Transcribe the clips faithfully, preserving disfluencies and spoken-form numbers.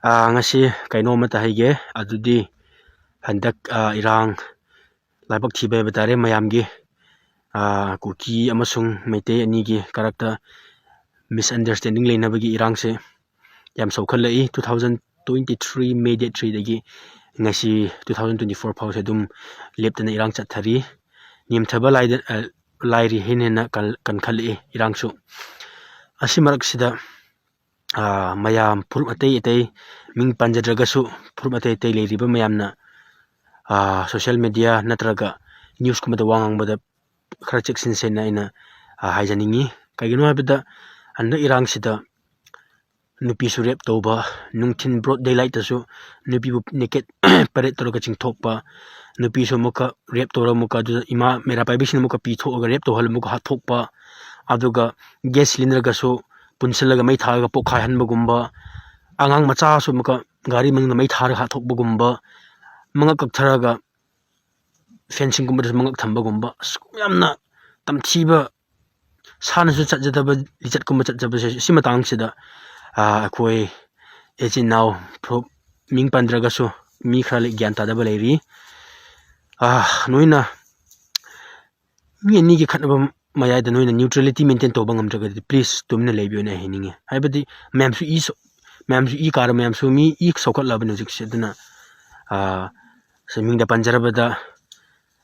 ꯉꯁꯤ ꯀꯩꯅꯣ ꯑꯃꯇ ꯍꯥꯏꯒꯦ꯫ ꯑꯗꯨꯗꯤ ꯍꯟꯗꯛ ꯏꯔꯥꯡ ꯂꯥꯏꯕꯛ ꯊꯤꯕ ꯍꯥꯏꯕ ꯇꯥꯔꯦ ꯃꯌꯥꯝꯒꯤ꯫ ꯀꯨꯀꯤ ꯑꯃꯁꯨꯡ ꯃꯩꯇꯩ ꯑꯅꯤꯒꯤ ꯀꯔꯛꯇ misunderstanding ꯂꯩꯅꯕꯒꯤ ꯏꯔꯥꯡꯁꯦ ꯌꯥꯝ ꯁꯣꯛꯍꯜꯂꯛꯏ꯫ Two thousand twenty three May date threeꯗꯒꯤ ꯉꯁꯤ two thousand twenty four ꯐꯥꯎꯁꯦ ꯑꯗꯨꯝ ꯂꯦꯞꯇꯅ ꯏꯔꯥꯡ ꯆꯠꯊꯔꯤ꯫ ꯅꯦꯝꯊꯕ ꯂꯥꯏꯗ-, ꯑ, ꯂꯥꯏꯔꯤ ꯍꯦꯟꯅ ꯍꯦꯟꯅ ꯀꯟ-, ꯀꯟꯈꯠꯂꯛꯏ ꯏꯔꯥꯡꯁꯨ꯫ ꯑꯁꯤ ꯃꯔꯛꯁꯤꯗ, ꯑ, ꯃꯌꯥꯝ ꯐꯨꯔꯨꯞ ꯑꯇꯩ ꯑꯇꯩ ꯃꯤꯡ ꯄꯟꯖꯗ꯭ꯔꯒꯁꯨ ꯐꯨꯔꯨꯞ ꯑꯇꯩ ꯑꯇꯩ ꯂꯩꯔꯤꯕ ꯃꯌꯥꯝꯅ, ꯑ, social media ꯅꯠꯇ꯭ꯔꯒ newsꯀꯨꯝꯕꯗ ꯋꯥ ꯉꯥꯡꯕꯗ ꯈꯔ ꯆꯦꯛꯁꯤꯟꯁꯦꯅ ꯑꯩꯅ, ꯑ, ꯍꯥꯏꯖꯅꯤꯡꯉꯤ꯫ ꯀꯩꯒꯤꯅꯣ ꯍꯥꯏꯕꯗ ꯍꯟꯗꯛ ꯏꯔꯥꯡꯁꯤꯗ ꯅꯨꯄꯤꯁꯨ rape ꯇꯧꯕ, ꯅꯨꯡꯊꯤꯟ broad daylightꯇꯁꯨ ꯅꯨꯄꯤꯕꯨ naked parade ꯇꯧꯔꯒ ꯆꯤꯡꯊꯣꯛꯄ, ꯅꯨꯄꯤꯁꯨ ꯑꯃꯨꯛꯀ rape ꯇꯧꯔꯒ ꯑꯃꯨꯛꯀ ꯑꯗꯨꯗ ꯏꯃꯥ ꯃꯩꯔꯥ ꯄꯥꯏꯕꯤꯁꯤꯡꯅ ꯑꯃꯨꯛꯀ ꯄꯤ ꯊꯣꯛꯑꯒ rape ꯇꯧꯍꯜꯂ ꯑꯃꯨꯛꯀ ꯍꯥꯠꯇꯣꯛꯄ, ꯑꯗꯨꯒ gas cylinderꯒꯁꯨ ꯄꯨꯟꯁꯤꯜꯂꯒ ꯃꯩ ꯊꯥꯔꯒ ꯄꯣꯛꯈꯥꯏꯍꯟꯕꯒꯨꯝꯕ, ꯑꯉꯥꯡ ꯃꯆꯥꯁꯨ ꯑꯃꯨꯛꯀ ꯒꯥꯔꯤ ꯃꯅꯨꯡꯗ ꯃꯩ ꯊꯥꯔꯒ ꯍꯥꯠꯇꯣꯛꯄꯒꯨꯝꯕ, ꯃꯉꯛ ꯀꯛꯊꯔꯒ fencingꯒꯨꯝꯕꯗꯁꯨ ꯃꯉꯛ ꯊꯝꯕꯒꯨꯝꯕ, ꯑꯁ, ꯌꯥꯝꯅ ꯇꯝꯊꯤꯕ, ꯁꯥꯅꯁꯨ ꯆꯠꯆꯗꯕ ꯂꯤꯆꯠꯀꯨꯝꯕ ꯆꯠꯆꯕꯁꯦ, ꯁꯤ ꯃꯇꯥꯡꯁꯤꯗ, ꯑ, ꯑꯩꯈꯣꯏ ꯏꯆꯤꯟ ꯏꯅꯥꯎ ꯐꯨꯔꯨꯞ ꯃꯤꯡ ꯄꯟꯗ꯭ꯔꯒꯁꯨ ꯃꯤ ꯈꯔ ꯂꯩ-, ꯒ꯭ꯌꯥꯟ ꯇꯥꯗꯕ ꯂꯩꯔꯤ꯫ ꯑ, ꯅꯣꯏꯅ ꯃꯤ ꯑꯅꯤꯒꯤ ꯈꯠꯅꯕ ꯃꯌꯥꯏꯗ ꯅꯣꯏꯅ neutrality maintain ꯇꯧꯕ ꯉꯝꯗ꯭ꯔꯒꯗꯤ please ꯇꯨꯃꯤꯟꯅ ꯂꯩꯕꯤꯌꯨꯅ ꯍꯥꯏꯅꯤꯡꯉꯤ꯫ ꯍꯥꯏꯕꯗꯤ ꯃꯌꯥꯝꯁꯨ ꯏ ꯁꯣ-, ꯃꯌꯥꯝꯁꯨ ꯏ ꯀꯥꯔ ꯃꯌꯥꯝꯁꯨ ꯃꯤ ꯏ ꯁꯧꯒꯠꯂꯕꯅꯤ ꯍꯧꯖꯤꯛꯁꯦ꯫ ꯑꯗꯨꯅ, ꯑ, ꯁꯤ ꯃꯤꯡꯗ ꯄꯟꯖꯔꯕꯗ,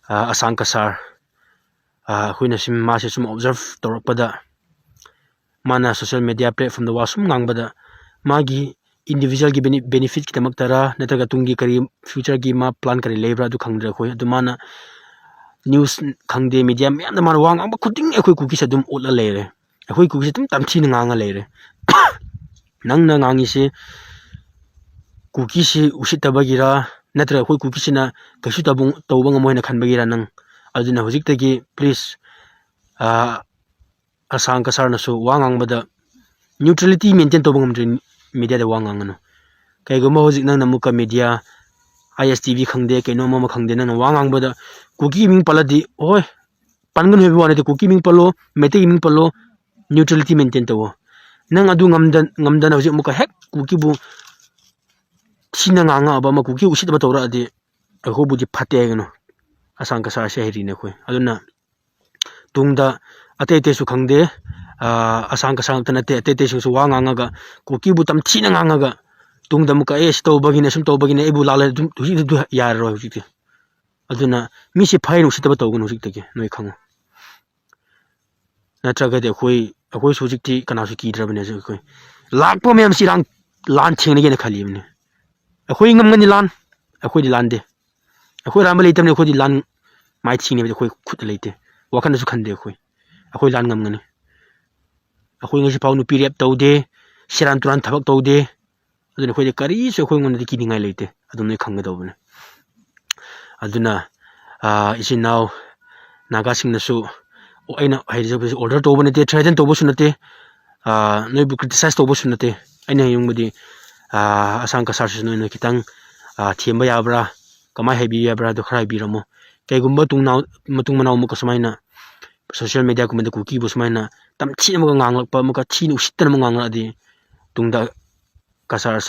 ꯑ, ꯑꯁꯥꯡ ꯀꯁꯥꯔ, ꯑ, ꯑꯩꯈꯣꯏꯅ ꯁꯨꯝ ꯃꯥꯁꯦ ꯁꯨꯝ observe ꯇꯧꯔꯛꯄꯗ ꯃꯥꯅ social media platformꯗ ꯋꯥ ꯁꯨꯝ ꯉꯥꯡꯕꯗ ꯃꯥꯒꯤ individualꯒꯤ bene-, benefitꯀꯤꯗꯃꯛꯇꯔꯥ ꯅꯠꯇ꯭ꯔꯒ ꯇꯨꯡꯒꯤ ꯀꯔꯤ futureꯒꯤ ꯃꯥ plan ꯀꯔꯤ ꯂꯩꯕ꯭ꯔꯥ ꯑꯗꯨ ꯈꯪꯗ꯭ꯔꯦ ꯑꯩꯈꯣꯏ꯫ ꯑꯗꯨ ꯃꯥꯅ news ꯈꯪꯗꯦ media ꯃꯌꯥꯝꯗ ꯃꯥꯅ ꯋꯥ ꯉꯥꯡꯕ ꯈꯨꯗꯤꯡ ꯑꯩꯈꯣꯏ ꯀꯨꯀꯤꯁꯦ ꯑꯗꯨꯝ ꯑꯣꯠꯂ ꯂꯩꯔꯦ꯫ ꯑꯩꯈꯣꯏ ꯀꯨꯀꯤꯁꯦ ꯑꯗꯨꯝ ꯇꯝꯊꯤꯅ ꯉꯥꯡꯉ ꯂꯩꯔꯦ꯫ ꯅꯪꯅ ꯉꯥꯡꯉꯤꯁꯤ ꯀꯨꯀꯤꯁꯤ ꯎꯁꯤꯠꯇꯕꯒꯤꯔ ꯅꯠꯇ꯭ꯔꯒ ꯑꯩꯈꯣꯏ ꯀꯨꯀꯤꯁꯤꯅ ꯀꯩꯁꯨ ꯇꯧꯕ, ꯇꯧꯕ ꯉꯝꯃꯣꯏ ꯍꯥꯏꯅ ꯈꯟꯕꯒꯤꯔ ꯅꯪ? ꯑꯗꯨꯅ ꯍꯧꯖꯤꯛꯇꯒꯤ please, ꯑ, ꯑꯁꯥꯡ ꯀꯁꯥꯔꯅꯁꯨ ꯋꯥ ꯉꯥꯡꯕꯗ neutrality maintain ꯇꯧꯕ ꯉꯝꯗ꯭ꯔꯦ mediaꯗ ꯋꯥ ꯉꯥꯡꯒꯅꯨ꯫ ꯀꯩꯒꯨꯝꯕ ꯍꯧꯖꯤꯛ ꯅꯪꯅ ꯑꯃꯨꯛꯀ media, ISTV ꯈꯪꯗꯦ, ꯀꯩꯅꯣꯝ ꯑꯃ ꯈꯪꯗꯦ, ꯅꯪꯅ ꯋꯥ ꯉꯥꯡꯕꯗ ꯀꯨꯀꯤ ꯃꯤꯡ ꯄꯜꯂꯗꯤ, ꯍꯣꯏ, ꯄꯟꯒꯅꯨ ꯍꯥꯏꯕ ꯋꯥ ꯅꯠꯇꯦ, ꯀꯨꯀꯤ ꯃꯤꯡ ꯄꯜꯂꯣ, ꯃꯩꯇꯩꯒꯤ ꯃꯤꯡ ꯄꯜꯂꯣ, neutrality maintain ꯇꯧꯋꯣ꯫ ꯅꯪ ꯑꯗꯨ ꯉꯝꯗ-, ꯉꯝꯗꯅ ꯍꯧꯖꯤꯛ ꯑꯃꯨꯛꯀ ꯍꯦꯛ ꯀꯨꯀꯤꯕꯨ ꯊꯤꯅ ꯉꯥꯡꯉꯛꯑꯕ, ꯑꯃ ꯀꯨꯀꯤ ꯎꯁꯤꯠꯇꯕ ꯇꯧꯔꯛꯑꯗꯤ ꯑꯩꯈꯣꯏꯕꯨꯗꯤ ꯐꯠꯇꯦ ꯍꯥꯏꯒꯅꯨ꯫ ꯑꯁꯥꯡ ꯀꯁꯥꯔꯁꯦ ꯍꯩꯔꯤꯅꯦ ꯑꯩꯈꯣꯏ꯫ ꯑꯗꯨꯅ ꯇꯨꯡꯗ ꯑꯇꯩ ꯑꯇꯩꯁꯨ ꯈꯪꯗꯦ, ꯑꯁꯥꯡ ꯀꯁꯥꯔ ꯉꯥꯛꯇ ꯅꯠꯇꯦ, ꯑꯇꯩ ꯑꯇꯩꯁꯤꯡꯁꯨ ꯋꯥ ꯉꯥꯡꯉꯒ, ꯀꯨꯀꯤꯕꯨ ꯇꯝꯊꯤꯅ ꯉꯥꯡꯉꯒ, ꯇꯨꯡꯗ ꯑꯃꯨꯛꯀ "ꯑꯦ, ꯁꯤ ꯇꯧꯕꯒꯤꯅꯦ, ꯁꯨꯝ ꯇꯧꯕꯒꯤꯅꯦ, ꯑꯩꯕꯨ ꯂꯥꯜꯂꯦ", ꯑꯗꯨꯝ ꯍꯧꯖꯤꯛꯇꯤ ꯑꯗꯨ ꯌꯥꯔꯔꯣꯏ ꯍꯧꯖꯤꯛꯇꯤ꯫ ꯑꯗꯨꯅ ꯃꯤꯁꯦ ꯐꯩꯅ ꯎꯁꯤꯠꯇꯕ ꯇꯧꯒꯅꯨ ꯍꯧꯖꯤꯛꯇꯒꯤ, ꯅꯣꯏ ꯈꯪꯉꯨ꯫ ꯅꯠꯇ꯭ꯔꯒꯗꯤ ꯑꯩꯈꯣꯏ, ꯑꯩꯈꯣꯏꯁꯨ ꯍꯧꯖꯤꯛꯇꯤ ꯀꯅꯥꯁꯨ ꯀꯤꯗ꯭ꯔꯕꯅꯦ ꯍꯧꯖꯤꯛ ꯑꯩꯈꯣꯏ꯫ ꯂꯥꯛꯄ ꯃꯌꯥꯝꯁꯤ ꯏꯔꯥꯡ, ꯂꯥꯟ ꯊꯦꯡꯅꯒꯦꯅ ꯈꯜꯂꯤꯕꯅꯦ꯫ ꯑꯩꯈꯣꯏ ꯉꯝꯒꯅꯤ ꯂꯥꯟ, ꯑꯩꯈꯣꯏꯗꯤ ꯂꯥꯟꯗꯦ꯫ ꯑꯩꯈꯣꯏ ꯑꯔꯥꯟꯕ ꯂꯩꯇꯕꯅꯤ, ꯑꯩꯈꯣꯏꯗꯤ ꯂꯥꯟ ꯃꯥꯏ ꯊꯤꯅꯕꯗꯤ ꯑꯩꯈꯣꯏ ꯈꯨꯠꯇ ꯂꯩꯇꯦ꯫ ꯋꯥꯈꯜꯗꯁꯨ ꯈꯟꯗꯦ ꯑꯩꯈꯣꯏ꯫ ꯑꯩꯈꯣꯏ ꯂꯥꯟ ꯉꯝꯒꯅꯤ꯫ ꯑꯩꯈꯣꯏ ꯉꯁꯤꯐꯥꯎ ꯅꯨꯄꯤ ꯔꯦꯞ ꯇꯧꯗꯦ, ꯁꯦꯔꯥꯟ ꯇꯨꯔꯥꯟ ꯊꯕꯛ ꯇꯧꯗꯦ꯫ ꯑꯗꯨꯅ ꯑꯩꯈꯣꯏꯗꯤ ꯀꯔꯤꯁꯨ ꯑꯩꯈꯣꯏꯉꯣꯟꯗꯗꯤ ꯀꯤꯅꯤꯡꯉꯥꯏ ꯂꯩꯇꯦ꯫ ꯑꯗꯨ ꯅꯣꯏ ꯈꯪꯒꯗꯧꯕꯅꯦ꯫ ꯑꯗꯨꯅ, ꯑꯥ, ꯏꯆꯤꯟ ꯏꯅꯥꯎ ꯅꯥꯒꯥꯁꯤꯡꯅꯁꯨ, ꯑꯩꯅ ꯍꯥꯏꯖꯕꯁꯤ order ꯇꯧꯕ ꯅꯠꯇꯦ, threaten ꯇꯧꯕꯁꯨ ꯅꯠꯇꯦ, ꯑꯥ, ꯅꯣꯏꯕꯨ criticize ꯇꯧꯕꯁꯨ ꯅꯠꯇꯦ꯫ ꯑꯩꯅ ꯍꯥꯏꯅꯤꯡꯕꯗꯤ, ꯑꯥ, ꯑꯁꯥꯡ ꯀꯁꯥꯔꯁꯤꯁꯨ ꯅꯣꯏꯅ ꯈꯤꯇꯪ, ꯑꯥ, ꯊꯦꯝꯕ ꯌꯥꯕ꯭ꯔꯥ, ꯀꯃꯥꯏꯅ ꯍꯥꯏꯕꯤꯕ ꯌꯥꯕ꯭ꯔꯥ, ꯑꯗꯨ ꯈꯔ ꯍꯥꯏꯕꯤꯔꯝꯃꯣ꯫ ꯀꯩꯒꯨꯝꯕ ꯇꯨꯡꯅꯥꯎ-, ꯃꯇꯨꯡ ꯃꯅꯥꯎ ꯑꯃꯨꯛꯀ ꯁꯨꯃꯥꯏꯅ social media ꯒꯨꯝꯕꯗ ꯀꯨꯀꯤꯕꯨ ꯁꯨꯃꯥꯏꯅ ꯇꯝꯊꯤꯅ ꯑꯃꯨꯛꯀ ꯉꯥꯡꯂꯛꯄ, ꯑꯃꯨꯛꯀ ꯊꯤꯅ ꯎꯁꯤꯠꯇꯅ ꯑꯃꯨꯛ ꯉꯥꯡꯂꯛꯑꯗꯤ, ꯇꯨꯡꯗ ꯀꯁꯥꯔ,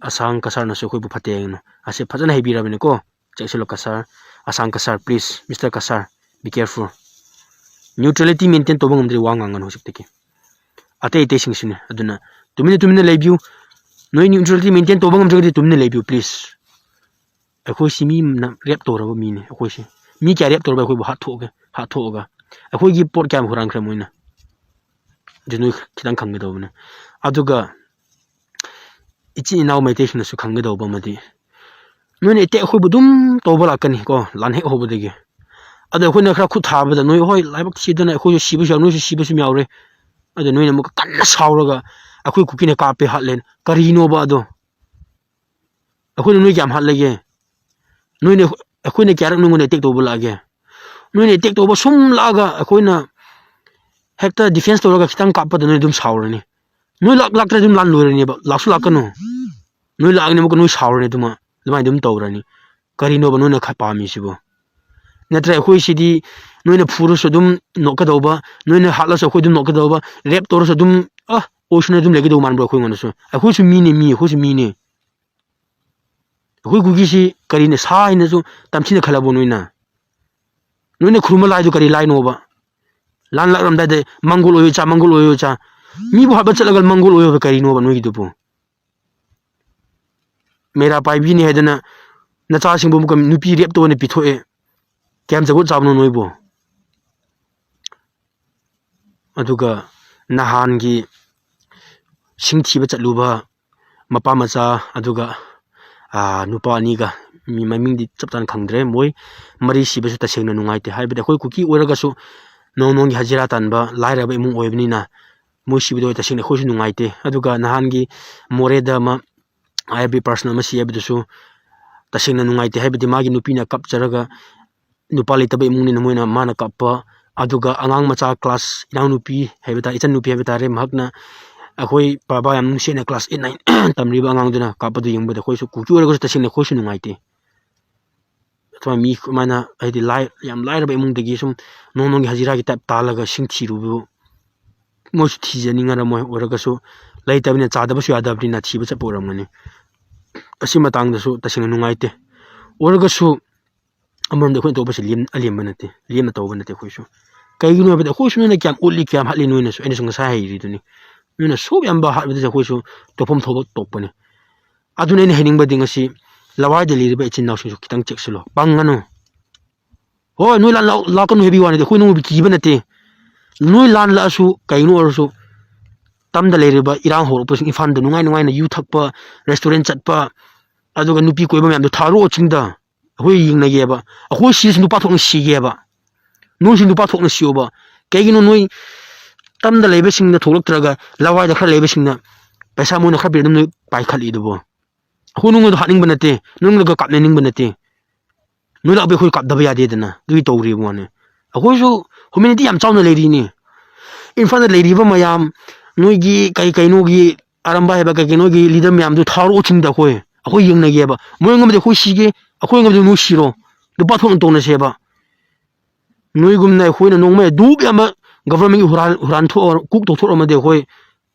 ꯑꯁꯥꯡ ꯀꯁꯥꯔꯅꯁꯨ ꯑꯩꯈꯣꯏꯕꯨ ꯐꯠꯇꯦ ꯍꯥꯏꯒꯅꯨ꯫ ꯑꯁꯤ ꯐꯖꯅ ꯍꯥꯏꯕꯤꯔꯕꯅꯤꯀꯣ꯫ ꯆꯦꯛꯁꯤꯜꯂꯣ ꯀꯁꯥꯔ, ꯑꯁꯥꯡ Cachar, please, Mister Cachar, be careful. Neutrality maintain ꯇꯧꯕ ꯉꯝꯗ꯭ꯔꯗꯤ ꯋꯥ ꯉꯥꯡꯒꯅꯨ ꯍꯧꯖꯤꯛꯇꯒꯤ꯫ ꯑꯇꯩ ꯑꯇꯩꯁꯤꯡꯁꯨꯅꯦ꯫ ꯑꯗꯨꯅ ꯇꯨꯃꯤꯟꯅ, ꯇꯨꯃꯤꯟꯅ ꯂꯩꯕꯤꯌꯨ꯫ ꯅꯣꯏ neutrality maintain ꯇꯧꯕ ꯉꯝꯗ꯭ꯔꯒꯗꯤ ꯇꯨꯃꯤꯟꯅ ꯂꯩꯕꯤꯌꯨ, please꯫ ꯑꯩꯈꯣꯏꯁꯤ ꯃꯤꯅ rape ꯇꯧꯔꯕ ꯃꯤꯅꯤ꯫ ꯑꯩꯈꯣꯏꯁꯤ ꯃꯤ ꯀꯌꯥ rape ꯇꯧꯔꯕ ꯑꯩꯈꯣꯏꯕꯨ ꯍꯥꯠꯊꯣꯛꯑꯒꯦ, ꯍꯥꯠꯊꯣꯛꯑꯒ ꯑꯩꯈꯣꯏꯒꯤ ꯄꯣꯠ ꯀꯌꯥꯝ ꯍꯨꯔꯥꯟꯈ꯭ꯔꯦ ꯃꯣꯏꯅ? ꯑꯗꯨ ꯅꯣꯏ ꯈꯤꯇꯪ ꯈꯪꯒꯗꯧꯕꯅꯦ꯫ ꯑꯗꯨꯒ ꯏꯆꯤꯟ ꯏꯅꯥꯎ ꯃꯩꯇꯩꯁꯤꯡꯅꯁꯨ ꯈꯪꯒꯗꯧꯕ ꯑꯃꯗꯤ, ꯅꯣꯏꯅ attack ꯑꯩꯈꯣꯏꯕꯨ ꯑꯗꯨꯝ ꯇꯧꯕ ꯂꯥꯛꯀꯅꯤ ꯀꯣ, ꯂꯥꯟ ꯍꯦꯛ ꯍꯧꯕꯗꯒꯤ꯫ ꯑꯗꯣ ꯑꯩꯈꯣꯏꯅ ꯈꯔ ꯈꯨꯠ ꯊꯥꯕꯗ ꯅꯣꯏ, ꯍꯣꯏ, ꯂꯥꯏꯕꯛ ꯊꯤꯗꯅ ꯑꯩꯈꯣꯏꯁꯨ ꯁꯤꯕꯁꯨ ꯌꯥꯎ, ꯅꯣꯏꯁꯨ ꯁꯤꯕꯁꯨ ꯌꯥꯎꯔꯦ꯫ ꯑꯗꯣ ꯅꯣꯏꯅ ꯑꯃꯨꯛꯀ ꯀꯟꯅ ꯁꯥꯎꯔꯒ ꯑꯩꯈꯣꯏ ꯀꯨꯀꯤꯅ ꯀꯥꯞꯄꯦ, ꯍꯥꯠꯂꯦ꯫ ꯀꯔꯤꯅꯣꯕ ꯑꯗꯣ? ꯑꯩꯈꯣꯏꯅ ꯅꯣꯏ ꯀꯌꯥꯝ ꯍꯥꯠꯂꯒꯦ? ꯅꯣꯏꯅ, ꯑꯩꯈꯣꯏꯅ ꯀꯌꯥꯔꯛ ꯅꯣꯏꯉꯣꯟꯗ attack ꯇꯧꯕ ꯂꯥꯛꯑꯒꯦ? ꯅꯣꯏꯅ attack ꯇꯧꯕ ꯁꯨꯝ ꯂꯥꯛꯑꯒ ꯑꯩꯈꯣꯏꯅ ꯍꯦꯛꯇ defense ꯇꯧꯔꯒ ꯈꯤꯇꯪ ꯀꯥꯞꯄꯗ ꯅꯣꯏ ꯑꯗꯨꯝ ꯁꯥꯎꯔꯅꯤ꯫ ꯅꯣꯏ ꯂꯥꯛ-, ꯂꯥꯛꯇ꯭ꯔꯗꯤ ꯑꯗꯨꯝ ꯂꯥꯟ ꯂꯣꯏꯔꯅꯦꯕ꯫ ꯂꯥꯛꯁꯨ ꯂꯥꯛꯀꯅꯨ꯫ ꯅꯣꯏ ꯂꯥꯛꯑꯒꯅꯤ ꯑꯃꯨꯛꯀ ꯅꯣꯏ ꯁꯥꯎꯔꯅꯤ ꯑꯗꯨꯃ-, ꯑꯗꯨꯃꯥꯏꯅ ꯑꯗꯨꯝ ꯇꯧꯔꯅꯤ꯫ ꯀꯔꯤꯅꯣꯕ ꯅꯣꯏꯅ ꯈ-, ꯄꯥꯝꯃꯤꯁꯤꯕꯣ? ꯅꯠꯇ꯭ꯔ ꯑꯩꯈꯣꯏꯁꯤꯗꯤ ꯅꯣꯏꯅ ꯐꯨꯔꯁꯨ ꯑꯗꯨꯝ ꯅꯣꯛꯀꯗꯧꯕ, ꯅꯣꯏꯅ ꯍꯥꯠꯂꯁꯨ ꯑꯩꯈꯣꯏ ꯑꯗꯨꯝ ꯅꯣꯛꯀꯗꯧꯕ, rape ꯇꯧꯔꯁꯨ ꯑꯗꯨꯝ, ꯑ, ꯑꯣꯏꯁꯅꯨ ꯑꯗꯨꯝ ꯂꯩꯒꯗꯧꯕ ꯃꯥꯟꯕ꯭ꯔꯣ ꯑꯩꯈꯣꯏꯉꯣꯟꯗꯁꯨ? ꯑꯩꯈꯣꯏꯁꯨ ꯃꯤꯅꯦ, ꯃꯤ, ꯑꯩꯈꯣꯏꯁꯨ ꯃꯤꯅꯦ꯫ ꯑꯩꯈꯣꯏ ꯀꯨꯀꯤꯁꯤ ꯀꯔꯤꯅ ꯁꯥ ꯍꯥꯏꯅꯁꯨ ꯇꯝꯊꯤꯅ ꯈꯜꯂꯕꯣ ꯅꯣꯏꯅ? ꯅꯣꯏꯅ ꯈꯨꯔꯨꯝꯕ ꯂꯥꯏꯗꯨ ꯀꯔꯤ ꯂꯥꯏꯅꯣꯕ? ꯂꯥꯟ ꯂꯥꯛꯂꯝꯗꯥꯏꯗ ꯃꯪꯒꯣꯜ ꯑꯣꯏꯌꯣ ꯆꯥ, ꯃꯪꯒꯣꯜ ꯑꯣꯏꯌꯣ ꯆꯥ꯫ ꯃꯤꯕꯨ ꯍꯥꯠꯄ ꯆꯠꯂꯒ ꯃꯪꯒꯣꯜ ꯑꯣꯏꯌꯣ ꯍꯥꯏꯕ ꯀꯔꯤꯅꯣꯕ ꯅꯣꯏꯒꯤꯗꯨꯕꯨ? ꯃꯦꯔꯥ ꯄꯥꯏꯕꯤꯅꯤ ꯍꯥꯏꯗꯅ ꯅꯆꯥꯁꯤꯡꯕꯨ ꯑꯃꯨꯛꯀ ꯅꯨꯄꯤ ꯔꯦꯞ ꯇꯧꯅ ꯄꯤꯊꯣꯛꯑꯦ꯫ ꯀꯌꯥꯝ ꯖꯒꯣꯠ ꯆꯥꯕꯅꯣ ꯅꯣꯏꯕꯨ? ꯑꯗꯨꯒ ꯅꯍꯥꯟꯒꯤ ꯁꯤꯡ ꯊꯤꯕ ꯆꯠꯂꯨꯕ ꯃꯄꯥ ꯃꯆꯥ, ꯑꯗꯨꯒ, ꯑꯥ, ꯅꯨꯄꯥ ꯑꯅꯤꯒ, ꯃꯤ ꯃꯃꯤꯡꯗꯤ ꯆꯞ ꯆꯥꯅ ꯈꯪꯗ꯭ꯔꯦ, ꯃꯣꯏ ꯃꯔꯤ ꯁꯤꯕꯁꯨ ꯇꯁꯦꯡꯅ ꯅꯨꯡꯉꯥꯏꯇꯦ꯫ ꯍꯥꯏꯕꯗꯤ ꯑꯩꯈꯣꯏ ꯀꯨꯀꯤ ꯑꯣꯏꯔꯒꯁꯨ ꯅꯣꯡꯃꯒꯤ ꯍꯖꯤꯔꯥ ꯇꯥꯟꯕ ꯂꯥꯏꯔꯕ ꯏꯃꯨꯡ ꯑꯣꯏꯕꯅꯤꯅ ꯃꯣꯏ ꯁꯤꯕꯗꯣ ꯇꯁꯦꯡꯅ ꯑꯩꯈꯣꯏꯁꯨ ꯅꯨꯡꯉꯥꯏꯇꯦ꯫ ꯑꯗꯨꯒ ꯅꯍꯥꯟꯒꯤ ꯃꯣꯔꯦꯗ ꯑꯃ ꯑꯥꯏ ꯑꯦꯐ ꯕꯤ ꯄꯥꯔꯁꯟ ꯑꯃ ꯁꯤ ꯍꯥꯏꯕꯗꯨꯁꯨ ꯇꯁꯦꯡꯅ ꯅꯨꯡꯉꯥꯏꯇꯦ꯫ ꯍꯥꯏꯕꯗꯤ ꯃꯥꯒꯤ ꯅꯨꯄꯤꯅ ꯀꯞꯆꯔꯒ, ꯅꯨꯄꯥ ꯂꯩꯇꯕ ꯏꯃꯨꯡꯅꯤꯅ ꯃꯣꯏꯅ, ꯃꯥꯅ ꯀꯞꯄ, ꯑꯗꯨꯒ ꯑꯉꯥꯡ ꯃꯆꯥ ꯀ꯭ꯂꯥꯁ, ꯏꯅꯥꯎꯅꯨꯄꯤ ꯍꯥꯏꯕ ꯇꯥꯔꯦ, ꯏꯆꯟꯅꯨꯄꯤ ꯍꯥꯏꯕ ꯇꯥꯔꯦ, ꯃꯍꯥꯛꯅ ꯑꯩꯈꯣꯏ ꯄꯥꯕꯥ ꯌꯥꯝ ꯅꯨꯡꯁꯤꯅ ꯀ꯭ꯂꯥꯁ ꯑꯩꯠ ꯅꯥꯏꯟ ꯇꯝꯂꯤꯕ ꯑꯉꯥꯡꯗꯨꯅ ꯀꯥꯞꯄꯗꯨ ꯌꯦꯡꯕꯗ ꯑꯩꯈꯣꯏꯁꯨ ꯀꯨꯀꯤ ꯑꯣꯏꯔꯒꯁꯨ ꯇꯁꯦꯡꯅ ꯑꯩꯈꯣꯏꯁꯨ ꯅꯨꯡꯉꯥꯏꯇꯦ꯫ ꯑꯗꯨꯃꯥꯏꯅ ꯃꯤ ꯑꯗꯨꯃꯥꯏꯅ ꯍꯥꯏꯗꯤ ꯂꯥꯏ-, ꯌꯥꯝ ꯂꯥꯏꯔꯕ ꯏꯃꯨꯡꯗꯒꯤ ꯁꯨꯝ ꯅꯣꯡ ꯅꯣꯡꯒꯤ ꯍꯖꯤꯔꯥꯒꯤ ꯇꯥꯏꯞ ꯇꯥꯜꯂꯒ ꯁꯤꯡ ꯊꯤꯔꯨꯕꯗꯨ ꯃꯣꯏꯁꯨ ꯊꯤꯖꯅꯤꯡꯉꯔꯝꯃꯣꯏ, ꯑꯣꯏꯔꯒꯁꯨ ꯂꯩꯇꯕꯅꯤꯅ, ꯆꯥꯗꯕꯁꯨ ꯌꯥꯗꯕꯅꯤꯅ ꯊꯤꯕ ꯆꯠꯄ ꯑꯣꯏꯔꯝꯒꯅꯤ꯫ ꯑꯁꯤ ꯃꯇꯥꯡꯗꯁꯨ ꯇꯁꯦꯡꯅ ꯅꯨꯡꯉꯥꯏꯇꯦ꯫ ꯑꯣꯏꯔꯒꯁꯨ ꯑꯃꯔꯣꯝꯗ ꯑꯩꯈꯣꯏꯅ ꯇꯧꯕꯁꯤ ꯂꯦꯝ-, ꯑꯂꯦꯝꯕ ꯅꯠꯇꯦ, ꯂꯦꯝꯅ ꯇꯧꯕ ꯅꯠꯇꯦ ꯑꯩꯈꯣꯏꯁꯨ꯫ ꯀꯩꯒꯤꯅꯣ ꯍꯥꯏꯕꯗ ꯑꯩꯈꯣꯏꯁꯨ ꯅꯣꯏꯅ ꯀꯌꯥꯝ ꯎꯠꯂꯤ, ꯀꯌꯥꯝ ꯍꯥꯠꯂꯤ, ꯅꯣꯏꯅꯁꯨ, ꯑꯩꯅꯁꯨ ꯉꯁꯥꯏ ꯍꯥꯏꯔꯤꯗꯨꯅꯤ, ꯅꯣꯏꯅ ꯁꯨꯛ ꯌꯥꯝꯕ ꯍꯥꯠꯄꯗꯁꯨ ꯑꯩꯈꯣꯏꯁꯨ ꯇꯧꯐꯝ ꯊꯣꯛꯄ ꯇꯣꯛꯄꯅꯤ꯫ ꯑꯗꯨꯅ ꯑꯩꯅ ꯍꯥꯏꯅꯤꯡꯕꯗꯤ ꯉꯁꯤ ꯂꯋꯥꯏꯗ ꯂꯩꯔꯤꯕ ꯏꯆꯤꯟ ꯏꯅꯥꯎꯁꯤꯡꯁꯨ ꯈꯤꯇꯪ ꯆꯦꯛꯁꯤꯜꯂꯣ, ꯄꯪꯒꯅꯨ꯫ ꯍꯣꯏ, ꯅꯣꯏ ꯂꯥꯟ ꯂꯥꯛ-, ꯂꯥꯛꯀꯅꯨ ꯍꯥꯏꯕꯒꯤ ꯋꯥ ꯅꯠꯇꯦ, ꯑꯩꯈꯣꯏ ꯅꯣꯏꯕꯨ ꯀꯤꯕ ꯅꯠꯇꯦ꯫ ꯅꯣꯏ ꯂꯥꯟ ꯂꯥꯛꯑꯁꯨ ꯀꯩꯅꯣ ꯑꯣꯏꯔꯁꯨ, ꯇꯝꯗ ꯂꯩꯔꯤꯕ ꯏꯔꯥꯡ ꯍꯧꯔꯛꯄꯁꯤꯡ ꯏꯝꯐꯥꯜꯗ ꯅꯨꯡꯉꯥꯏ ꯅꯨꯡꯉꯥꯏꯅ ꯌꯨ ꯊꯛꯄ, ꯔꯦꯁꯇꯨꯔꯦꯟ ꯆꯠꯄ, ꯑꯗꯨꯒ ꯅꯨꯄꯤ ꯀꯣꯏꯕ ꯃꯌꯥꯝꯗꯣ ꯊꯥꯔꯛꯑꯣ ꯆꯤꯡꯗ꯫ ꯑꯩꯈꯣꯏ ꯌꯦꯡꯅꯒꯦꯕ꯫ ꯑꯩꯈꯣꯏ ꯁꯤꯔꯁꯨ ꯅꯨꯄꯥ ꯊꯣꯛꯅ ꯁꯤꯒꯦꯕ꯫ ꯅꯣꯏꯁꯨ ꯅꯨꯄꯥ ꯊꯣꯛꯅ ꯁꯤꯌꯣꯕ꯫ ꯀꯩꯒꯤꯅꯣ ꯅꯣꯏ ꯇꯝꯗ ꯂꯩꯕꯁꯤꯡꯅ ꯊꯣꯛꯂꯛꯇ꯭ꯔꯒ ꯂꯋꯥꯏꯗ ꯈꯔ ꯂꯩꯕꯁꯤꯡꯅ ꯄꯩꯁꯥ ꯃꯣꯏꯅ ꯈꯔ ꯄꯤꯔ ꯑꯗꯨꯝ ꯅꯣꯏ ꯄꯥꯏꯈꯠꯂꯤꯗꯨꯕꯣ? ꯑꯩꯈꯣꯏ ꯅꯉꯣꯟꯗ ꯍꯥꯠꯅꯤꯡꯕ ꯅꯠꯇꯦ, ꯅꯉꯣꯟꯗꯒ ꯀꯥꯞꯅꯅꯤꯡꯕ ꯅꯠꯇꯦ꯫ ꯅꯣꯏ ꯂꯥꯛꯄꯩ ꯑꯩꯈꯣꯏ ꯀꯥꯞꯗꯕ ꯌꯥꯗꯦꯗꯅ, ꯑꯗꯨꯒꯤ ꯇꯧꯔꯤꯕ ꯋꯥꯅꯤ꯫ ꯑꯩꯈꯣꯏꯁꯨ ꯍ꯭ꯌꯨꯃꯦꯅꯤꯇꯤ ꯌꯥꯝ ꯆꯥꯎꯅ ꯂꯩꯔꯤꯅꯤ꯫ ꯏꯝꯐꯥꯜꯗ ꯂꯩꯔꯤꯕ ꯃꯌꯥꯝ, ꯅꯣꯏꯒꯤ ꯀꯩ ꯀꯩꯅꯣꯒꯤ ꯑꯔꯝꯕꯥꯏ ꯍꯥꯏꯕ ꯀꯩ ꯀꯩꯅꯣꯒꯤ ꯂꯤꯗꯔ ꯃꯌꯥꯝꯗꯨ ꯊꯥꯔꯛꯑꯣ ꯆꯤꯡꯗ ꯑꯩꯈꯣꯏ꯫ ꯑꯩꯈꯣꯏ ꯌꯦꯡꯅꯒꯦꯕ꯫ ꯃꯣꯏ ꯉꯝꯃꯗꯤ ꯑꯩꯈꯣꯏ ꯁꯤꯒꯦ, ꯑꯩꯈꯣꯏ ꯉꯝꯃꯗꯤ ꯅꯣꯏ ꯁꯤꯔꯣ꯫ ꯅꯨꯄꯥ ꯊꯣꯛꯅ ꯇꯧꯅꯁꯦꯕ꯫ ꯅꯣꯏꯒꯨꯝꯅ ꯑꯩꯈꯣꯏꯅ ꯅꯣꯡꯃꯩ ꯑꯗꯨꯛ ꯌꯥꯝꯕ ꯒꯚꯔꯟꯃꯦꯟꯒꯤ ꯍꯨꯔꯥꯟ, ꯍꯨꯔꯥꯟ ꯊꯣꯛꯑ, ꯀꯨꯛ ꯇꯧꯊꯣꯛꯑꯝꯃꯗꯤ ꯑꯩꯈꯣꯏ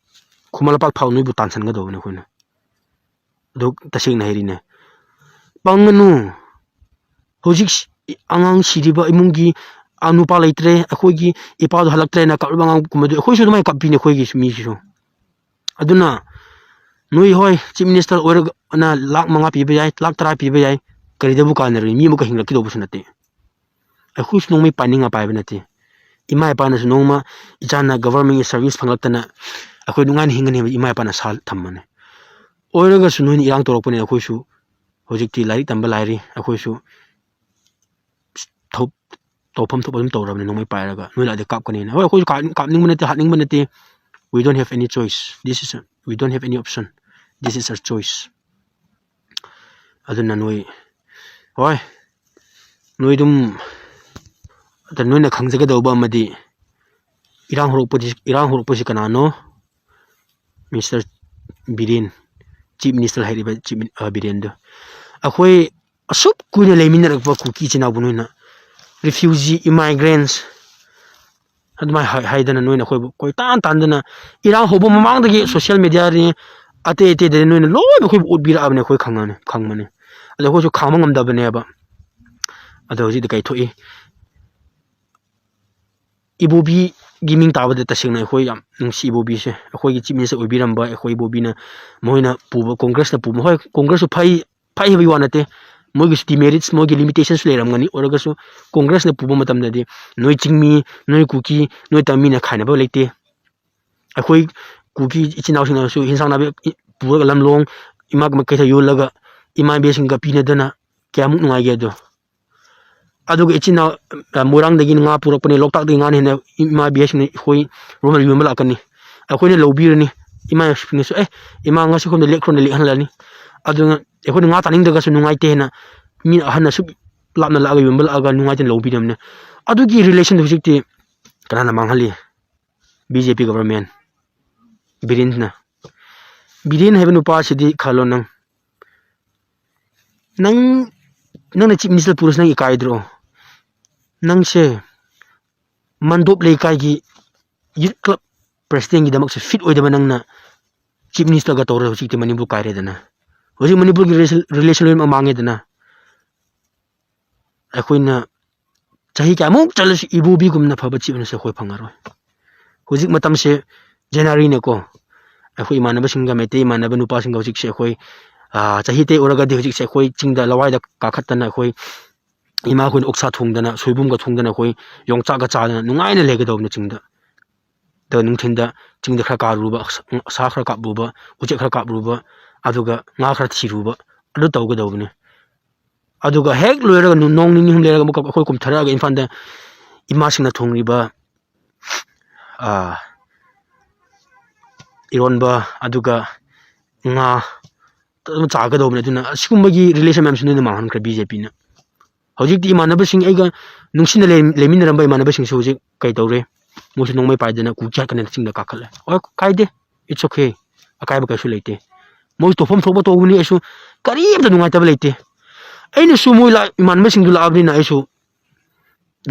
ꯈꯨꯃꯟ ꯂꯝꯄꯥꯛ ꯐꯥꯎ ꯅꯣꯏꯕꯨ ꯇꯥꯟꯁꯤꯟꯒꯗꯧꯕꯅꯤ ꯑꯩꯈꯣꯏꯅ꯫ ꯑꯗꯨ ꯇꯁꯦꯡꯅ ꯍꯥꯏꯔꯤꯅꯦ꯫ ꯄꯪꯒꯅꯨ꯫ ꯍꯧꯖꯤꯛ ꯑꯉꯥꯡ ꯁꯤꯔꯤꯕ ꯏꯃꯨꯡꯒꯤ, ꯑ, ꯅꯨꯄꯥ ꯂꯩꯇ꯭ꯔꯦ, ꯑꯩꯈꯣꯏꯒꯤ ꯏꯄꯥꯗꯣ ꯍꯜꯂꯛꯇ꯭ꯔꯦꯅ ꯀꯞꯂꯤꯕ ꯑꯉꯥꯡ ꯀꯨꯝꯕꯗꯨ ꯑꯩꯈꯣꯏꯁꯨ ꯑꯗꯨꯃꯥꯏꯅ ꯀꯞꯄꯤꯅꯦ, ꯑꯩꯈꯣꯏꯒꯤꯁꯨ ꯃꯤꯁꯤꯁꯨ꯫ ꯑꯗꯨꯅ ꯅꯣꯏ, ꯍꯣꯏ, ꯆꯤꯐ ꯃꯤꯅꯤꯁꯇꯔ ꯑꯣꯏꯔꯒꯅ ꯂꯥꯛ ꯃꯉꯥ ꯄꯤꯕ ꯌꯥꯏ, ꯂꯥꯛ ꯇꯔꯥ ꯄꯤꯕ ꯌꯥꯏ, ꯀꯔꯤꯗꯕꯨ ꯀꯥꯟꯅꯔꯨꯏ? ꯃꯤ ꯑꯃꯨꯛꯀ ꯍꯤꯡꯂꯛꯀꯗꯧꯕꯁꯨ ꯅꯠꯇꯦ꯫ ꯑꯩꯈꯣꯏꯁꯨ ꯅꯣꯡꯃꯩ ꯄꯥꯏꯅꯤꯡꯉ ꯄꯥꯏꯕ ꯅꯠꯇꯦ꯫ ꯏꯃꯥ ꯏꯄꯥꯅꯁꯨ ꯅꯣꯡꯃ ꯏꯆꯥꯅ ꯒꯚꯔꯟꯃꯦꯟꯒꯤ ꯁꯥꯔꯚꯤꯁ ꯐꯪꯂꯛꯇꯅ ꯑꯩꯈꯣꯏ ꯅꯨꯡꯉꯥꯏꯅ ꯍꯤꯡꯒꯅꯤ ꯍꯥꯏꯕ ꯏꯃꯥ ꯏꯄꯥꯅ ꯁꯥꯜ ꯊꯝꯕꯅꯤ꯫ ꯑꯣꯏꯔꯒꯁꯨ ꯅꯣꯏꯅ ꯏꯔꯥꯡ ꯇꯧꯔꯛꯄꯅꯤꯅ ꯑꯩꯈꯣꯏꯁꯨ ꯍꯧꯖꯤꯛꯇꯤ ꯂꯥꯏꯔꯤꯛ ꯇꯝꯕ ꯂꯥꯏꯔꯤ, ꯑꯩꯈꯣꯏꯁꯨ ꯊꯧ-, ꯇꯧꯐꯝ ꯊꯣꯛꯄ ꯑꯗꯨꯝ ꯇꯧꯔꯕꯅꯤ, ꯅꯣꯡꯃꯩ ꯄꯥꯏꯔꯒ꯫ ꯅꯣꯏ ꯂꯥꯛꯑꯗꯤ ꯀꯥꯞꯀꯅꯤꯅ꯫ ꯍꯣꯏ, ꯑꯩꯈꯣꯏꯁꯨ ꯀꯥꯞ-, ꯀꯥꯞꯅꯤꯡꯕ ꯅꯠꯇꯦ, ꯍꯥꯠꯅꯤꯡꯕ ꯅꯠꯇꯦ꯫ We don't have any choice. This is a, we don't have any option. This is our choice. ꯑꯗꯨꯅ ꯅꯣꯏ, ꯍꯣꯏ, ꯅꯣꯏ ꯑꯗꯨꯝ, ꯑꯗ ꯅꯣꯏꯅ ꯈꯪꯖꯒꯗꯧꯕ ꯑꯃꯗꯤ ꯏꯔꯥꯡ ꯍꯧꯔꯛꯄꯗꯤ, ꯏꯔꯥꯡ ꯍꯧꯔꯛꯄꯁꯤ ꯀꯅꯥꯅꯣ? ꯃꯤꯁꯇꯔ ꯕꯤꯔꯦꯟ, ꯆꯤꯐ ꯃꯤꯅꯤꯁꯇꯔ ꯍꯥꯏꯔꯤꯕ ꯆꯤꯐ ꯃꯤꯅꯤ-, ꯑ, ꯕꯤꯔꯦꯟꯗꯨ꯫ ꯑꯩꯈꯣꯏ ꯑꯁꯨꯛ ꯀꯨꯏꯅ ꯂꯩꯃꯤꯟꯅꯔꯛꯄ ꯀꯨꯀꯤ ꯏꯆꯤꯟ ꯏꯅꯥꯎꯕꯨ ꯅꯣꯏꯅ refugee, immigrants ꯑꯗꯨꯃꯥꯏꯅ ꯍꯥꯏ-, ꯍꯥꯏꯗꯅ ꯅꯣꯏꯅ ꯑꯩꯈꯣꯏꯕꯨ ꯀꯣꯏꯇꯥꯟ ꯇꯥꯟꯗꯅ, ꯏꯔꯥꯡ ꯍꯧꯕ ꯃꯃꯥꯡꯗꯒꯤ social mediaꯅꯤ, ꯑꯇꯩ ꯑꯇꯩꯗꯗꯤ ꯅꯣꯏꯅ ꯂꯣꯏꯅ ꯑꯩꯈꯣꯏꯕꯨ ꯎꯠꯄꯤꯔꯛꯑꯕꯅꯤ, ꯑꯩꯈꯣꯏ ꯈꯪꯉꯅꯤ, ꯈꯪꯕꯅꯤ꯫ ꯑꯗꯣ ꯑꯩꯈꯣꯏꯁꯨ ꯈꯥꯡꯕ ꯉꯝꯗꯕꯅꯦꯕ꯫ ꯑꯗꯣ ꯍꯧꯖꯤꯛꯇꯤ ꯀꯩ ꯊꯣꯛꯏ? ꯏꯕꯣꯕꯤꯒꯤ ꯃꯤꯡ ꯇꯥꯕꯗ ꯇꯁꯦꯡꯅ ꯑꯩꯈꯣꯏ ꯌꯥꯝ ꯅꯨꯡꯁꯤ꯫ ꯏꯕꯣꯕꯤꯁꯦ ꯑꯩꯈꯣꯏꯒꯤ ꯆꯤꯐ ꯃꯤꯅꯤꯁꯇꯔ ꯑꯣꯏꯕꯤꯔꯝꯕ, ꯑꯩꯈꯣꯏ ꯏꯕꯣꯕꯤꯅ, ꯃꯈꯣꯏꯅ ꯄꯨꯕ, ꯀꯣꯡꯒ꯭ꯔꯦꯁꯅ ꯄꯨꯕ, ꯍꯣꯏ, ꯀꯣꯡꯒ꯭ꯔꯦꯁꯁꯨ ꯐꯩ, ꯐꯩ ꯍꯥꯏꯕꯒꯤ ꯋꯥ ꯅꯠꯇꯦ, ꯃꯣꯏꯒꯤꯁꯨ demerits, ꯃꯣꯏꯒꯤ limitations ꯂꯩꯔꯝꯒꯅꯤ꯫ ꯑꯣꯏꯔꯒꯁꯨ ꯀꯣꯡꯒ꯭ꯔꯦꯁꯅ ꯄꯨꯕ ꯃꯇꯝꯗꯗꯤ ꯅꯣꯏ ꯆꯤꯡꯃꯤ, ꯅꯣꯏ ꯀꯨꯀꯤ, ꯅꯣꯏ ꯇꯥꯃꯤꯅ ꯈꯥꯏꯅꯕ ꯂꯩꯇꯦ꯫ ꯑꯩꯈꯣꯏ ꯀꯨꯀꯤ ꯏꯆꯤꯟ ꯏꯅꯥꯎꯁꯤꯡꯅꯁꯨ ꯍꯤꯟꯖꯥꯡ ꯅꯥꯄꯤ ꯄꯨꯔꯒ ꯂꯝꯂꯣꯡ ꯏꯃꯥ ꯀꯩꯊꯦꯜ ꯌꯣꯜꯂꯒ ꯏꯃꯥ ꯏꯕꯦꯁꯤꯡꯒ ꯄꯤꯅꯗꯅ ꯀꯌꯥꯃꯨꯛ ꯅꯨꯡꯉꯥꯏꯒꯦ ꯑꯗꯣ꯫ ꯑꯗꯨꯒ ꯏꯆꯤꯟ ꯏꯅꯥꯎ, ꯑ, ꯃꯣꯏꯔꯥꯡꯗꯒꯤ ꯉꯥ ꯄꯨꯔꯛꯄꯅꯦ, ꯂꯣꯛꯇꯥꯛꯇꯒꯤ ꯉꯥꯅꯤ ꯍꯥꯏꯅ ꯏꯃꯥ ꯏꯕꯦꯁꯤꯡꯅ ꯑꯩꯈꯣꯏ ꯔꯣꯝꯗ ꯌꯣꯟꯕ ꯂꯥꯛꯀꯅꯤ꯫ ꯑꯩꯈꯣꯏꯅ ꯂꯧꯕꯤꯔꯅꯤ꯫ ꯏꯃꯥꯁꯤꯡꯅꯁꯨ, "ꯑꯦ, ꯏꯃꯥ, ꯉꯁꯤ ꯁꯣꯝꯗ ꯂꯦꯛꯈ꯭ꯔꯣꯅ ꯂꯦꯛꯍꯜꯂꯅꯤ"꯫ ꯑꯗꯨꯅ ꯑꯩꯈꯣꯏꯅ ꯉꯥ ꯆꯥꯅꯤꯡꯗ꯭ꯔꯒꯁꯨ ꯅꯨꯡꯉꯥꯏꯇꯦ ꯍꯥꯏꯅ ꯃꯤ ꯑꯍꯟꯅ ꯑꯁꯨꯛ ꯂꯥꯞꯅ ꯂꯥꯛꯑꯒ ꯌꯣꯟꯕ ꯂꯥꯛꯑꯒ ꯅꯨꯡꯉꯥꯏꯇꯅ ꯂꯧꯕꯤꯔꯝꯅꯦ꯫ ꯑꯗꯨꯒꯤ relationꯗꯨ ꯍꯧꯖꯤꯛꯇꯤ ꯀꯅꯥꯅ ꯃꯥꯡꯍꯜꯂꯤ? ꯕꯤ ꯖꯦ ꯄꯤ government, ꯕꯤꯔꯦꯟꯅ꯫ ꯕꯤꯔꯦꯟ ꯍꯥꯏꯕ ꯅꯨꯄꯥꯁꯤꯗꯤ ꯈꯜꯂꯣ ꯅꯪ꯫ ꯅꯪ, ꯅꯪꯅ ꯆꯤꯐ ꯃꯤꯅꯤꯁꯇꯔ ꯄꯨꯔꯁꯨ ꯅꯪ ꯏꯀꯥꯏꯗ꯭ꯔꯣ? ꯅꯪꯁꯦ ꯃꯟꯗꯣꯞ ꯂꯩꯀꯥꯏꯒꯤ ꯌꯨꯠ ꯀ꯭ꯂꯕ ꯄ꯭ꯔꯦꯁꯤꯗꯦꯟꯒꯤꯗꯃꯛꯁꯨ ꯐꯤꯠ ꯑꯣꯏꯗꯕ ꯅꯪꯅ ꯆꯤꯐ ꯃꯤꯅꯤꯁꯇꯔꯒ ꯇꯧꯔꯒ ꯍꯧꯖꯤꯛꯇꯤ ꯃꯅꯤꯄꯨꯔ ꯀꯥꯏꯔꯦꯗꯅ꯫ ꯍꯧꯖꯤꯛ ꯃꯅꯤꯄꯨꯔꯒꯤ ꯔꯤꯂꯦꯁꯟ ꯂꯣꯏꯅꯃꯛ ꯃꯥꯡꯉꯦꯗꯅ꯫ ꯑꯩꯈꯣꯏꯅ ꯆꯍꯤ ꯀꯌꯥꯃꯨꯛ ꯆꯠꯂꯁꯨ ꯏꯕꯣꯕꯤꯒꯨꯝꯅ ꯐꯕ chief minister ꯑꯩꯈꯣꯏ ꯐꯪꯉꯔꯣꯏ꯫ ꯍꯧꯖꯤꯛ ꯃꯇꯝꯁꯦ January-ꯅꯦꯀꯣ꯫ ꯑꯩꯈꯣꯏ ꯏꯃꯥꯟꯅꯕꯁꯤꯡꯒ, ꯃꯩꯇꯩ ꯏꯃꯥꯟꯅꯕ ꯅꯨꯄꯥꯁꯤꯡꯒ ꯍꯧꯖꯤꯛꯁꯦ ꯑꯩꯈꯣꯏ, ꯑꯥ, ꯆꯍꯤ ꯇꯔꯦꯠ ꯑꯣꯏꯔꯒꯗꯤ ꯍꯧꯖꯤꯛꯁꯦ ꯑꯩꯈꯣꯏ ꯆꯤꯡꯗ, ꯂꯋꯥꯏꯗ ꯀꯥꯈꯠꯇꯅ ꯑꯩꯈꯣꯏ ꯏꯃꯥꯈꯣꯏꯅ ꯑꯣꯛꯁꯥ ꯊꯣꯡꯗꯅ, ꯁꯣꯏꯕꯨꯝꯒ ꯊꯣꯡꯗꯅ ꯑꯩꯈꯣꯏ ꯌꯣꯡꯆꯥꯛꯀ ꯆꯥꯗꯅ ꯅꯨꯡꯉꯥꯏꯅ ꯂꯩꯒꯗꯧꯕꯅꯤ ꯆꯤꯡꯗ꯫ ꯑꯗ ꯅꯨꯡꯊꯤꯟꯗ ꯆꯤꯡꯗ ꯈꯔ ꯀꯥꯔꯨꯕ, ꯁꯥ ꯈꯔ ꯀꯥꯞꯂꯨꯕ, ꯎꯆꯦꯛ ꯈꯔ ꯀꯥꯞꯂꯨꯕ, ꯑꯗꯨꯒ ꯉꯥ ꯈꯔ ꯊꯤꯔꯨꯕ, ꯑꯗꯨ ꯇꯧꯒꯗꯧꯕꯅꯤ꯫ ꯑꯗꯨꯒ ꯍꯦꯛ ꯂꯣꯏꯔꯒ ꯅꯨ-, ꯅꯣꯡ ꯅꯤꯅꯤ ꯑꯍꯨꯝ ꯂꯩꯔꯒ ꯑꯃꯨꯛꯀ ꯑꯩꯈꯣꯏ ꯀꯨꯝꯊꯔꯛꯑꯒ ꯏꯝꯐꯥꯜꯗ ꯏꯃꯥꯁꯤꯡꯅ ꯊꯣꯡꯂꯤꯕ, ꯑꯥ, ꯏꯔꯣꯟꯕ, ꯑꯗꯨꯒ ꯉꯥ ꯑꯗꯨꯝ ꯆꯥꯒꯗꯧꯕꯅꯤ꯫ ꯑꯗꯨꯅ ꯑꯁꯤꯒꯨꯝꯕꯒꯤ relation ꯃꯌꯥꯝꯁꯤ ꯅꯣꯏꯅ ꯃꯥꯡꯍꯟꯈ꯭ꯔꯦ BJP-ꯅ꯫ ꯍꯧꯖꯤꯛꯇꯤ ꯏꯃꯥꯟꯅꯕꯁꯤꯡ, ꯑꯩꯒ ꯅꯨꯡꯁꯤꯅ ꯂꯩ-, ꯂꯩꯃꯤꯟꯅꯔꯝꯕ ꯏꯃꯥꯟꯅꯕꯁꯤꯡꯁꯨ ꯍꯧꯖꯤꯛ ꯀꯩ ꯇꯧꯔꯦ? ꯃꯣꯏꯁꯨ ꯅꯣꯡꯃꯩ ꯄꯥꯏꯗꯅ ꯀꯨꯀꯤ ꯍꯠꯀꯅꯦꯅ ꯆꯤꯡꯗ ꯀꯥꯈꯠꯂꯦ꯫ ꯍꯣꯏ, ꯀꯥꯏꯗꯦ, it's okay, ꯑꯀꯥꯏꯕ ꯀꯩꯁꯨ ꯂꯩꯇꯦ꯫ ꯃꯣꯏ ꯇꯧꯐꯝ ꯊꯣꯛꯄ ꯇꯧꯕꯅꯤ, ꯑꯩꯁꯨ ꯀꯔꯤꯝꯇ ꯅꯨꯡꯉꯥꯏꯇꯕ ꯂꯩꯇꯦ꯫ ꯑꯩꯅꯁꯨ ꯃꯣꯏ ꯂꯥꯛ-, ꯏꯃꯥꯟꯅꯕꯁꯤꯡꯗꯨ ꯂꯥꯛꯑꯕꯅꯤꯅ ꯑꯩꯁꯨ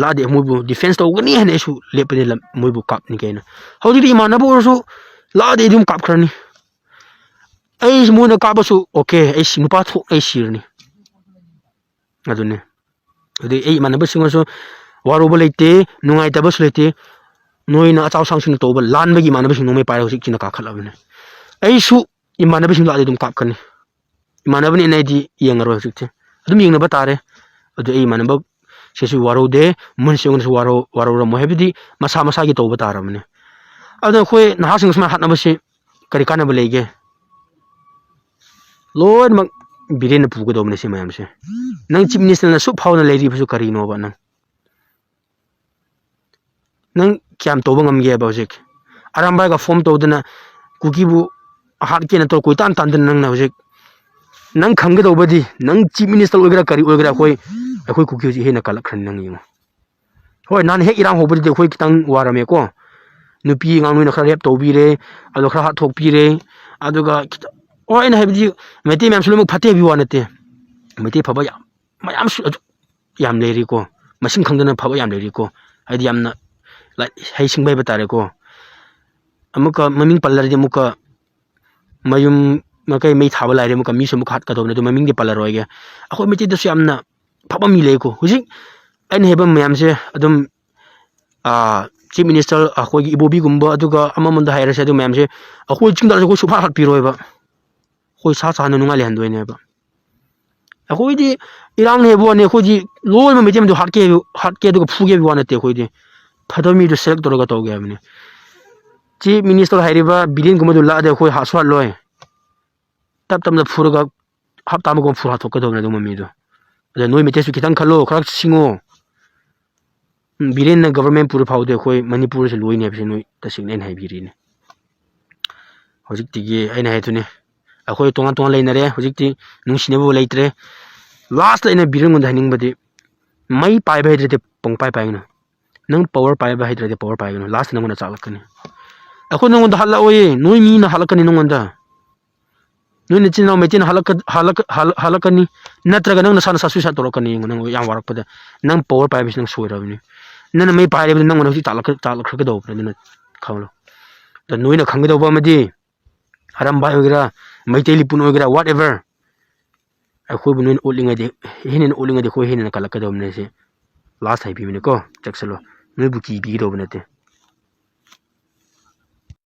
ꯂꯥꯛꯑꯗꯤ ꯃꯣꯏꯕꯨ defence ꯇꯧꯒꯅꯤ ꯍꯥꯏꯅ ꯑꯩꯁꯨ ꯂꯦꯞꯄꯅꯤ, ꯂꯝ-, ꯃꯣꯏꯕꯨ ꯀꯥꯞꯅꯤ ꯀꯩꯅ꯫ ꯍꯧꯖꯤꯛꯇꯤ ꯏꯃꯥꯟꯅꯕ ꯑꯣꯏꯔꯁꯨ ꯂꯥꯛꯑꯗꯤ ꯑꯩ ꯑꯗꯨꯝ ꯀꯥꯞꯈ꯭ꯔꯅꯤ꯫ ꯑꯩ ꯃꯣꯏꯅ ꯀꯥꯞꯄꯁꯨ okay, ꯑꯩ ꯁꯤ-, ꯅꯨꯄꯥ ꯊꯣꯛ-, ꯑꯩ ꯁꯤꯔꯅꯤ꯫ ꯑꯗꯨꯅꯤ꯫ ꯑꯗꯨꯗꯤ ꯑꯩ ꯏꯃꯥꯟꯅꯕꯁꯤꯡꯅꯁꯨ ꯋꯥꯔꯧꯕ ꯂꯩꯇꯦ, ꯅꯨꯡꯉꯥꯏꯇꯕꯁꯨ ꯂꯩꯇꯦ꯫ ꯅꯣꯏꯅ ꯑꯆꯧ ꯑꯁꯥꯡꯁꯤꯡꯅ ꯇꯧꯕ ꯂꯥꯟꯕꯒꯤ ꯏꯃꯥꯟꯅꯕꯁꯤꯡ ꯅꯣꯡꯃꯩ ꯄꯥꯏꯔꯒ ꯍꯧꯖꯤꯛ ꯆꯤꯡꯗ ꯀꯥꯈꯠꯂꯕꯅꯤ꯫ ꯑꯩꯁꯨ ꯏꯃꯥꯟꯅꯕꯁꯤꯡ ꯂꯥꯛꯑꯗꯤ ꯑꯗꯨꯝ ꯀꯥꯞꯀꯅꯤ꯫ ꯏꯃꯥꯟꯅꯕꯅꯤꯅ ꯑꯩꯗꯤ ꯌꯦꯡꯉꯔꯣꯏ ꯍꯧꯖꯤꯛꯇꯤ꯫ ꯑꯗꯨꯝ ꯌꯦꯡꯅꯕ ꯇꯥꯔꯦ꯫ ꯑꯗꯨ ꯑꯩ ꯏꯃꯥꯟꯅꯕꯁꯤꯡꯁꯨ ꯋꯥꯔꯧꯗꯦ, ꯃꯣꯏꯅꯁꯨ ꯑꯩꯉꯣꯟꯗꯁꯨ ꯋꯥꯔꯧ-, ꯋꯥꯔꯧꯔꯝꯃꯣꯏ꯫ ꯍꯥꯏꯕꯗꯤ ꯃꯁꯥ ꯃꯁꯥꯒꯤ ꯇꯧꯕ ꯇꯥꯔꯕꯅꯤ꯫ ꯑꯗꯨꯅ ꯑꯩꯈꯣꯏ ꯅꯍꯥꯁꯤꯡ ꯁꯨꯃꯥꯏꯅ ꯍꯥꯠꯅꯕꯁꯤ ꯀꯔꯤ ꯀꯥꯟꯅꯕ ꯂꯩꯒꯦ? ꯂꯣꯏꯅꯃꯛ ꯕꯤꯔꯦꯟꯅ ꯄꯨꯒꯗꯧꯕꯅꯦ ꯁꯤ ꯃꯌꯥꯝꯁꯦ꯫ ꯅꯪ chief minister-ꯅ ꯑꯁꯨꯛ ꯐꯥꯎꯅ ꯂꯩꯔꯤꯕꯁꯨ ꯀꯔꯤꯅꯣꯕ ꯅꯪ? ꯅꯪ ꯀꯌꯥꯝ ꯇꯧꯕ ꯉꯝꯒꯦꯕ ꯍꯧꯖꯤꯛ? ꯑꯔꯥꯝꯕꯥꯏꯒ form ꯇꯧꯗꯅ ꯀꯨꯀꯤꯕꯨ ꯍꯥꯠꯀꯦꯅ ꯇꯧ ꯀꯣꯏꯇꯥꯟ ꯇꯥꯟꯗꯅ ꯅꯪꯅ ꯍꯧꯖꯤꯛ, ꯅꯪ ꯈꯪꯒꯗꯧꯕꯗꯤ ꯅꯪ chief minister ꯑꯣꯏꯒꯦꯔꯥ ꯀꯔꯤ ꯑꯣꯏꯒꯦꯔꯥ ꯑꯩꯈꯣꯏ, ꯑꯩꯈꯣꯏ ꯀꯨꯀꯤ ꯍꯧꯖꯤꯛ ꯍꯦꯟꯅ ꯀꯜꯂꯛꯈ꯭ꯔꯅꯤ ꯅꯪ ꯌꯦꯡꯉꯣ꯫ ꯍꯣꯏ, ꯅꯍꯥꯟ ꯍꯦꯛ ꯏꯔꯥꯡ ꯍꯧꯕꯗꯗꯤ ꯑꯩꯈꯣꯏ ꯈꯤꯇꯪ ꯋꯥꯔꯝꯃꯦꯀꯣ꯫ ꯅꯨꯄꯤ ꯑꯉꯥꯡ ꯅꯣꯏꯅ ꯈꯔ rape ꯇꯧꯕꯤꯔꯦ, ꯑꯗꯣ ꯈꯔ ꯍꯥꯠꯊꯣꯛꯄꯤꯔꯦ꯫ ꯑꯗꯨꯒ ꯈꯤꯇꯪ, ꯍꯣꯏ, ꯑꯩꯅ ꯍꯥꯏꯕꯗꯤ ꯃꯩꯇꯩ ꯃꯌꯥꯝꯁꯨ ꯂꯣꯏꯅꯃꯛ ꯐꯠꯇꯦ ꯍꯥꯏꯕꯒꯤ ꯋꯥ ꯅꯠꯇꯦ꯫ ꯃꯩꯇꯩ ꯐꯕ ꯌꯥꯝ, ꯃꯌꯥꯝꯁꯨ ꯑꯗꯨ ꯌꯥꯝ ꯂꯩꯔꯤꯀꯣ꯫ ꯃꯁꯤꯡ ꯈꯪꯗꯅ ꯐꯕ ꯌꯥꯝ ꯂꯩꯔꯤꯀꯣ꯫ ꯍꯥꯏꯗꯤ ꯌꯥꯝꯅ ꯂꯥꯏ-, ꯍꯩꯁꯤꯡꯕ ꯍꯥꯏꯕ ꯇꯥꯔꯦꯀꯣ꯫ ꯑꯃꯨꯛꯀ ꯃꯃꯤꯡ ꯄꯜꯂꯔꯗꯤ ꯑꯃꯨꯛꯀ ꯃꯌꯨꯝ ꯃꯥꯏꯀꯩ ꯃꯩ ꯊꯥꯕ ꯂꯥꯏꯔꯦ, ꯑꯃꯨꯛꯀ ꯃꯤꯁꯨ ꯑꯃꯨꯛꯀ ꯍꯥꯠꯀꯗꯧꯕꯅꯦ꯫ ꯑꯗꯨ ꯃꯃꯤꯡꯗꯤ ꯄꯜꯂꯔꯣꯏꯒꯦ꯫ ꯑꯩꯈꯣꯏ ꯃꯩꯇꯩꯗꯁꯨ ꯌꯥꯝꯅ ꯐꯕ ꯃꯤ ꯂꯩꯀꯣ꯫ ꯍꯧꯖꯤꯛ ꯑꯩꯅ ꯍꯥꯏꯕ ꯃꯌꯥꯝꯁꯦ ꯑꯗꯨꯝ, ꯑꯥ, Chief Minister, ꯑꯩꯈꯣꯏꯒꯤ ꯏꯕꯣꯕꯤꯒꯨꯝꯕ, ꯑꯗꯨꯒ ꯑꯃꯃꯝꯗ ꯍꯥꯏꯔꯁꯦ, ꯑꯗꯨ ꯃꯌꯥꯝꯁꯦ ꯑꯩꯈꯣꯏ ꯆꯤꯡꯗ ꯑꯩꯈꯣꯏ ꯁꯨꯡꯍꯥꯠ ꯍꯥꯠꯄꯤꯔꯣꯏꯕ꯫ ꯑꯩꯈꯣꯏ ꯁꯥ ꯁꯥꯅ ꯅꯨꯡꯉꯥꯏ ꯂꯩꯍꯟꯗꯣꯏꯅꯦꯕ꯫ ꯑꯩꯈꯣꯏꯗꯤ ꯏꯔꯥꯡꯅꯦ ꯍꯥꯏꯕ ꯋꯥꯅꯤ, ꯑꯩꯈꯣꯏꯗꯤ ꯂꯣꯏꯅꯃꯛ ꯃꯩꯇꯩ ꯃꯌꯥꯝꯗꯣ ꯍꯥꯠꯀꯦ ꯍꯥꯏꯕ, ꯍꯥꯠꯀꯦ ꯑꯗꯨꯒ ꯐꯨꯒꯦ ꯍꯥꯏꯕ ꯋꯥ ꯅꯠꯇꯦ꯫ ꯑꯩꯈꯣꯏꯗꯤ ꯐꯠꯇꯕ ꯃꯤꯗꯣ select ꯇꯧꯔꯒ ꯇꯧꯒꯦ ꯍꯥꯏꯕꯅꯤ꯫ Chief Minister ꯍꯥꯏꯔꯤꯕ ꯕꯤꯔꯦꯟꯒꯨꯝꯕꯗꯨ ꯂꯥꯛꯑꯗꯤ ꯑꯩꯈꯣꯏ ꯍꯥꯠꯁꯨ ꯍꯥꯠꯂꯣꯏ, ꯇꯞ ꯇꯞꯅ ꯐꯨꯔꯒ ꯍꯞꯇꯥ ꯑꯃꯒꯨꯝ ꯐꯨꯔ ꯍꯥꯠꯇꯣꯛꯀꯗꯧꯕꯅꯦ ꯑꯗꯨꯒꯨꯝꯕ ꯃꯤꯗꯣ꯫ ꯑꯗ ꯅꯣꯏ ꯃꯩꯇꯩꯁꯨ ꯈꯤꯇꯪ ꯈꯜꯂꯣ, ꯈꯔ ꯁꯤꯡꯉꯣ꯫ ꯎꯝ, ꯕꯤꯔꯦꯟꯅ government ꯄꯨꯔ ꯐꯥꯎꯗꯤ ꯑꯩꯈꯣꯏ ꯃꯅꯤꯄꯨꯔꯁꯦ ꯂꯣꯏꯅꯤ ꯍꯥꯏꯕꯁꯦ ꯅꯣꯏ ꯇꯁꯦꯡꯅ ꯑꯩꯅ ꯍꯥꯏꯕꯤꯔꯤꯅꯦ꯫ ꯍꯧꯖꯤꯛꯇꯤꯒꯤ ꯑꯩꯅ ꯍꯥꯏꯗꯨꯅꯦ, ꯑꯩꯈꯣꯏ ꯇꯣꯉꯥꯟ ꯇꯣꯉꯥꯟ ꯂꯩꯅꯔꯦ, ꯍꯧꯖꯤꯛꯇꯤ ꯅꯨꯡꯁꯤꯅꯕ ꯂꯩꯇ꯭ꯔꯦ꯫ Lastꯇ ꯑꯩꯅ ꯕꯤꯔꯦꯟꯉꯣꯟꯗ ꯍꯥꯏꯅꯤꯡꯕꯗꯤ, ꯃꯩ ꯄꯥꯏꯕ ꯍꯩꯇ꯭ꯔꯗꯤ ꯄꯪꯄꯥꯏ ꯄꯥꯏꯒꯅꯨ꯫ ꯅꯪ power ꯄꯥꯏꯕ ꯍꯩꯇ꯭ꯔꯗꯤ power ꯄꯥꯏꯒꯅꯨ, lastꯇ ꯅꯪꯉꯣꯟꯗ ꯆꯥꯛꯂꯛꯀꯅꯤ꯫ ꯑꯩꯈꯣꯏ ꯅꯪꯉꯣꯟꯗ ꯍꯜꯂꯛꯑꯣꯏꯌꯦ, ꯅꯣꯏ ꯃꯤꯅ ꯍꯜꯂꯛꯀꯅꯤ ꯅꯪꯉꯣꯟꯗ꯫ ꯅꯣꯏ ꯅꯆꯤꯟ ꯏꯅꯥꯎ ꯃꯩꯇꯩꯅ ꯍꯜꯂꯛꯀ-, ꯍꯜꯂꯛꯀ-, ꯍꯜ-, ꯍꯜꯂꯛꯀꯅꯤ, ꯅꯠꯇ꯭ꯔꯒ ꯅꯪ ꯅꯁꯥ ꯅꯁꯥ suicide ꯇꯧꯔꯛꯀꯅꯤ꯫ ꯌꯦꯡꯉꯣ, ꯅꯪ ꯌꯥꯝ ꯋꯥꯔꯛꯄꯗ ꯅꯪ power ꯄꯥꯏꯕꯁꯤ ꯅꯪ ꯁꯣꯏꯔꯕꯅꯤ꯫ ꯅꯪꯅ ꯃꯩ ꯄꯥꯏꯔꯕꯗꯤ ꯅꯪꯉꯣꯟꯗ ꯍꯧꯖꯤꯛ ꯆꯥꯛꯂꯛꯈ꯭ꯔ-, ꯆꯥꯛꯂꯛꯈ꯭ꯔꯒꯗꯧꯕꯅꯤ, ꯑꯗꯨꯅ ꯈꯪꯂꯣ꯫ ꯑꯗ ꯅꯣꯏꯅ ꯈꯪꯒꯗꯧꯕ ꯑꯃꯗꯤ, ꯑꯔꯝꯕꯥꯏ ꯑꯣꯏꯒꯦꯔꯥ, ꯃꯩꯇꯩ ꯂꯤꯄꯨꯟ ꯑꯣꯏꯒꯦꯔꯥ, whatever, ꯑꯩꯈꯣꯏꯕꯨ ꯅꯣꯏꯅ ꯎꯠꯂꯤꯉꯩꯗꯤ, ꯍꯦꯟꯅ ꯎꯠꯂꯤꯉꯩꯗꯤ ꯑꯩꯈꯣꯏ ꯍꯦꯟꯅ ꯀꯜꯂꯛꯀꯗꯧꯕꯅꯦ꯫ ꯁꯤ last ꯍꯥꯏꯕꯤꯕꯅꯤꯀꯣ, ꯆꯦꯛꯁꯤꯜꯂꯣ꯫ ꯅꯣꯏꯕꯨ ꯀꯤꯕꯤꯒꯗꯧꯕ ꯅꯠꯇꯦ꯫